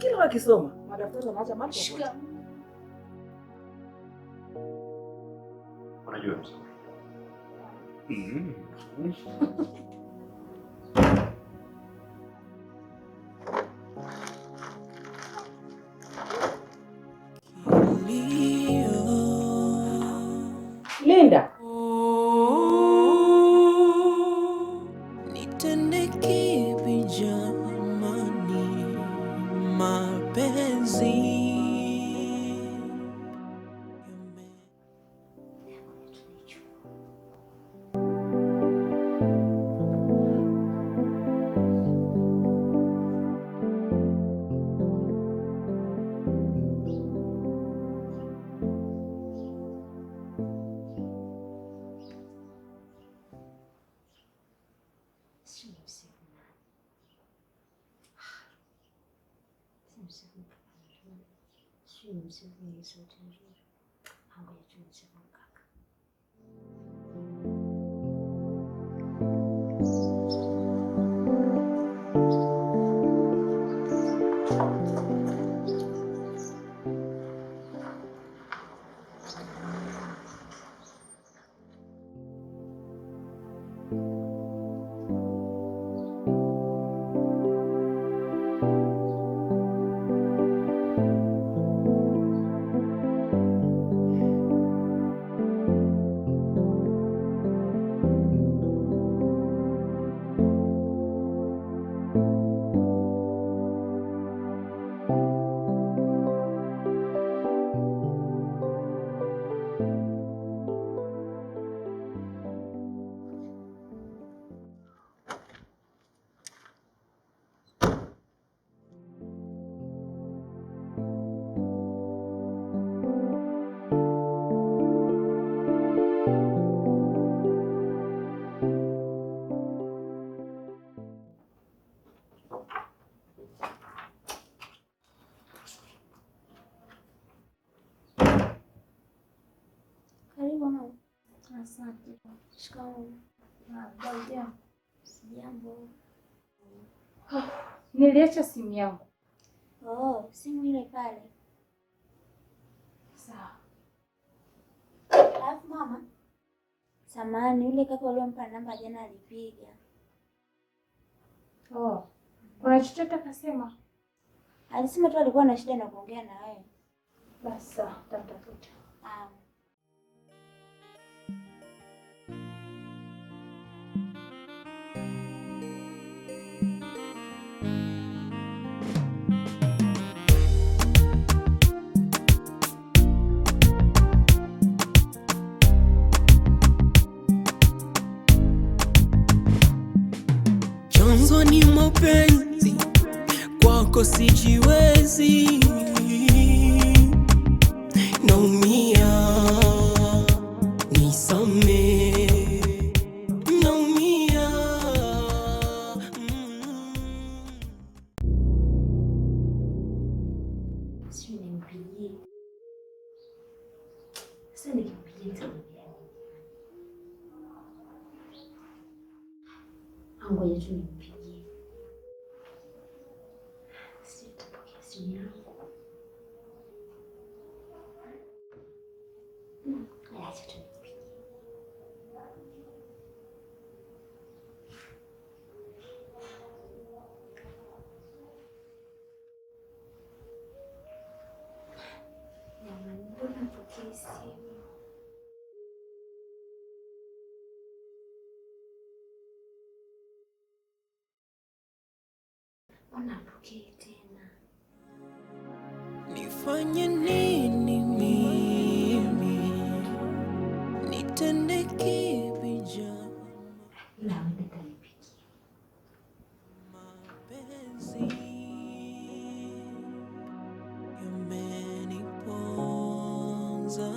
Kila wakisoma madaftari wanaacha mahali popote. Unajua mzuri. Linda. Nitende kipi jamani, mapenzi Karibu mama. Asante. Shikamoo. Sijambo. Niliacha simu yangu. Oh, simu ile pale. Sawa. Alafu mama, samahani, yule kaka uliompa namba jana alipiga. Oh. Kuna chochote akasema? Alisema tu alikuwa na shida na kuongea na wewe. Basi sawa, nitamtafuta. Ah. Chanzo ni mapenzi, kwako sijiwezi, naumia, nisamee, naumia. Sijui nimpigie. Sasa nikimpigia nitamwambia nini? Au ngoja tu nimpigie. Sijui nitapokea simu yangu. Acha tu nimpigie. Jamani, mbona hapokei simu? Mbona hapokei tena? Nifanye nini mimi, nitende kipi jamani? Ila huenda atanipigia. Mapenzi yameniponza.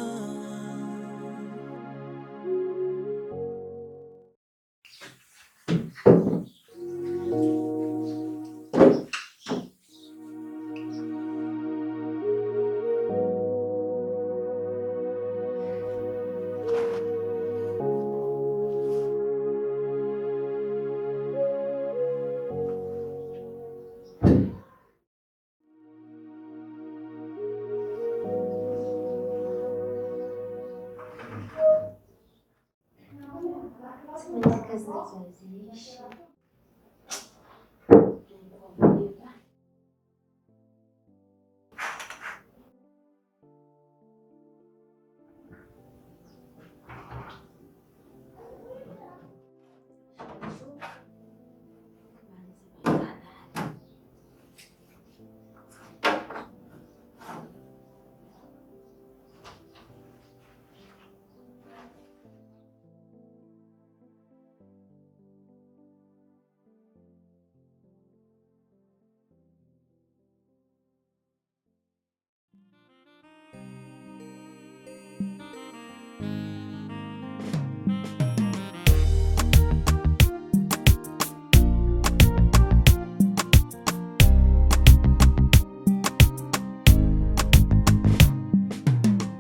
shida.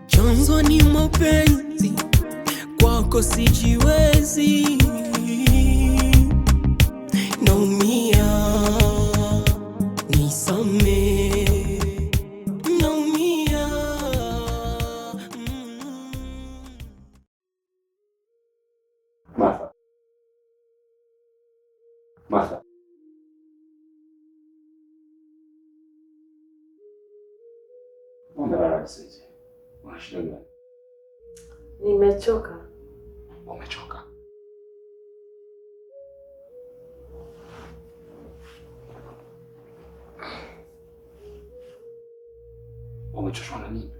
Chanzo ni mapenzi, kwako sijiwezi, naumia, nisamee, naumia. Martha. Martha. Umelala sasa. Una shida gani? Nimechoka. Umechoka? Umechoshwa na nini?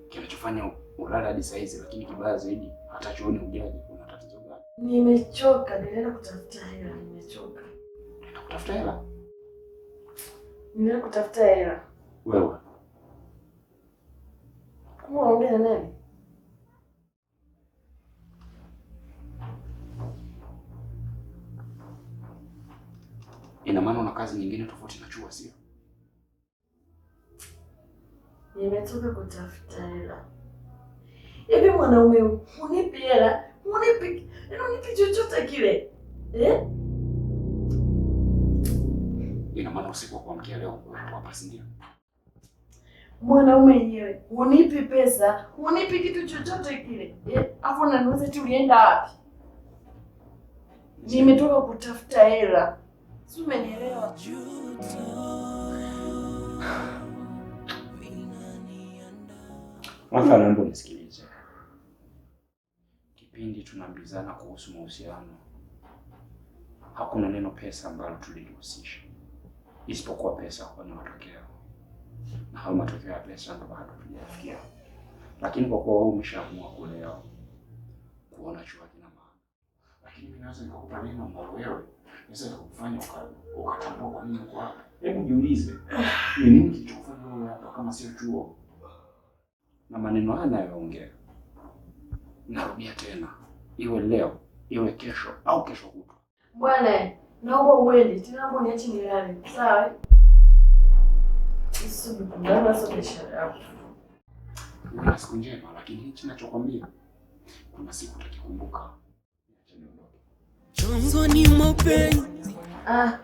Kinachofanya ulale hadi saa hizi, lakini kibaya zaidi hata chooni hujaji. Una tatizo gani? Nimechoka, nilienda kutafuta hela, nimechoka. Unaenda kutafuta hela? Nilienda kutafuta hela. Wewe Kama unaongea na nani? Ina maana una kazi nyingine tofauti na chuo, sio? Nimetoka kutafuta hela. Hivi mwanaume hunipi hela, hunipi, yaani hunipi chochote kile. Eh? Ina maana usiku wa kuamkia leo uko hapa, si ndio? Mwanaume yenyewe hunipi pesa, hunipi kitu chochote kile. Eh, afu unaniuliza eti ulienda wapi? Nimetoka kutafuta hela. Si umenielewa? Martha, naomba unisikilize. Kipindi tunaambizana kuhusu mahusiano, hakuna neno pesa ambalo tulilihusisha, isipokuwa pesa kuwa ni matokeo, na hayo matokeo ya pesa ndo bado hatujayafikia. Lakini kwa kuwa wewe umeshaamua kulewa, kuona chuo kina maana, lakini mimi naweza nikakupa neno ambalo wewe naweza nikakufanya ukatambua kwa nini uko hapa. Hebu jiulize, ni nini kilichokufanya wewe hapa kama sio chuo? Na maneno haya nayoongea, narudia tena, iwe leo, iwe kesho au kesho kutwa. Bwana, naomba uende tena, naomba uniache nilale. Sawa? Sio jukumu langu, sio biashara yako. Uwe na siku njema, lakini hichi ninachokwambia kuna siku utakikumbuka. Acha niondoke. Chanzo ni mapenzi. Ah.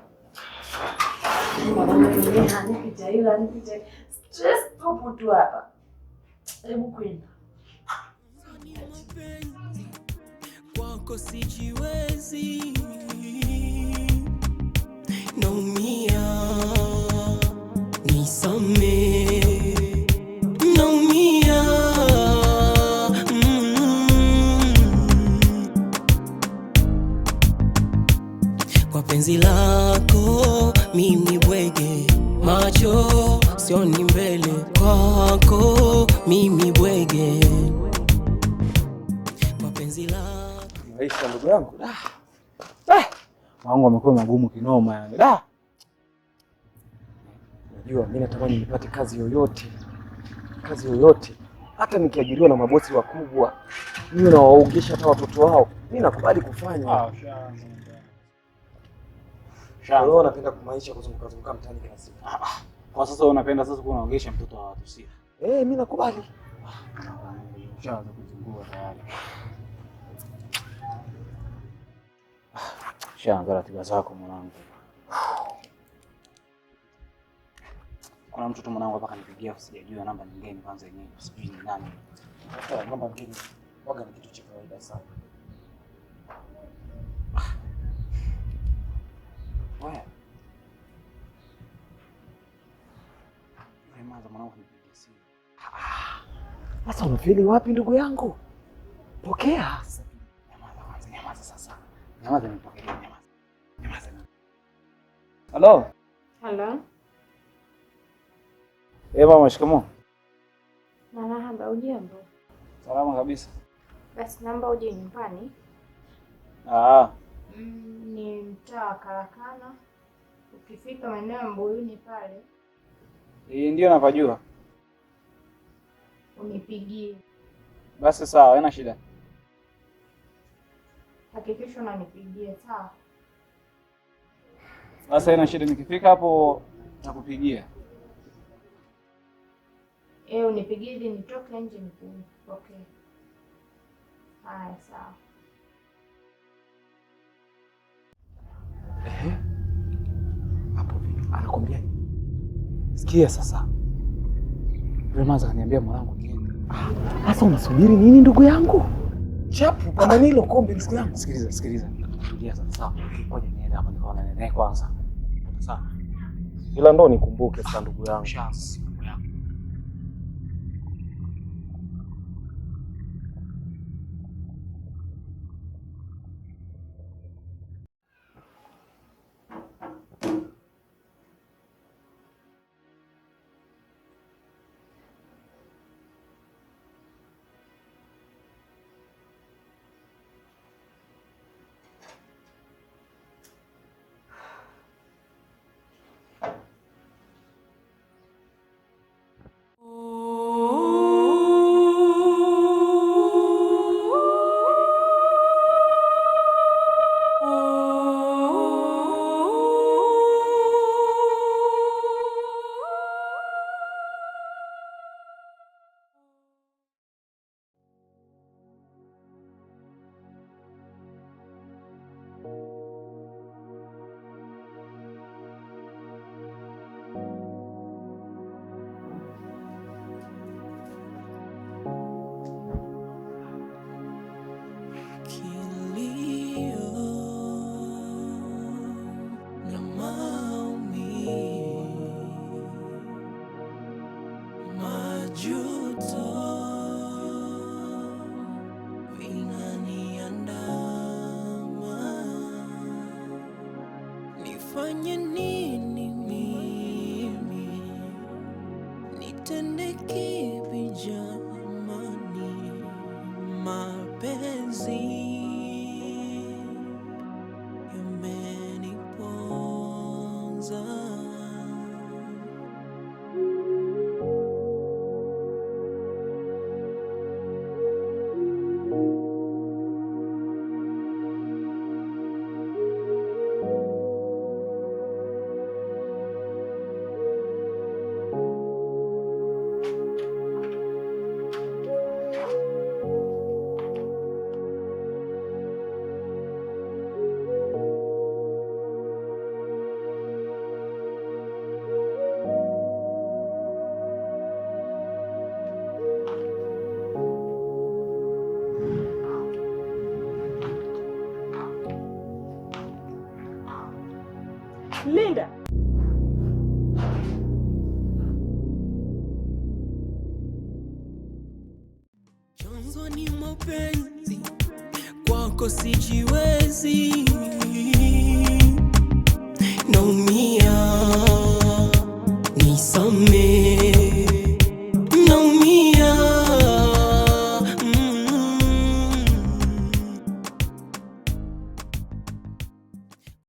Mwanaume mwenyewe hanipi hela, hanipi hela. Stress tupu tu hapa. Hebu kwenda. Kwako sijiwezi, naumia, nisamee, naumia. Kwa penzi lako mimi bwege, macho sioni mbele, kwako mimi bwege, kwa penzi lako. Maisha ndugu yangu. Wangu amekuwa magumu kinoma yani. Unajua mimi natamani nipate kazi yoyote. Kazi yoyote. Hata nikiajiriwa na mabosi wakubwa, mimi nawaogesha hata watoto wao. Mimi nakubali kufanya. Wewe unapenda kumaisha kuzunguka zunguka mtaani kila siku. Kwa sasa unapenda sasa kunaogesha mtoto wa watu, sio? Mimi nakubali. Ushaanza kuzungua tayari. Ushaanza ratiba zako mwanangu. Kuna mtoto mwanangu hapa kanipigia, sijajua namba nyingine kwanza yenyewe, sijui ni nani. Sasa namba nyingine waga ni kitu cha kawaida sana. Oya. Yule maza mwanangu kanipigia simu. Sasa unafeli wapi ndugu yangu? Pokea. Nyamaza kwanza, nyamaza sasa. Nyamaza nipokelee, nyamaza. Nyamaza. Halo? Halo. Eh, mama, shikamoo. Marahaba, ujambo? Salama kabisa. Basi naomba uje nyumbani. Ah. Ni mtaa wa Karakana. Ukifika maeneo ya Mbuyuni pale. Eh, ndio napajua. Unipigie. Basi sawa, haina shida. Hakikisha unanipigia, sawa? Basi haina shida, nikifika hapo nakupigia. Eh, unipigie ili nitoke nje nikupokee. Haya, sawa. Ehe. Hapo vipi? Anakwambia Sikia sasa. Yule maza kaniambia mwanangu niende. Sasa unasubiri nini ndugu yangu? Chapu kama nilo kombe ndugu yangu. Sikiliza, sikiliza. Tulia sasa, sawa. Ngoja niende hapo nikaona naye kwanza. Sawa. Ila ndo nikumbuke sasa ndugu yangu. Chance ndugu yangu. Kilio na maumivu, majuto vinaniandama. Nifanye nini mimi? Nitende kipi jamani? Mapenzi yameniponza. Linda. Chanzo ni mapenzi, kwako sijiwezi. Naumia.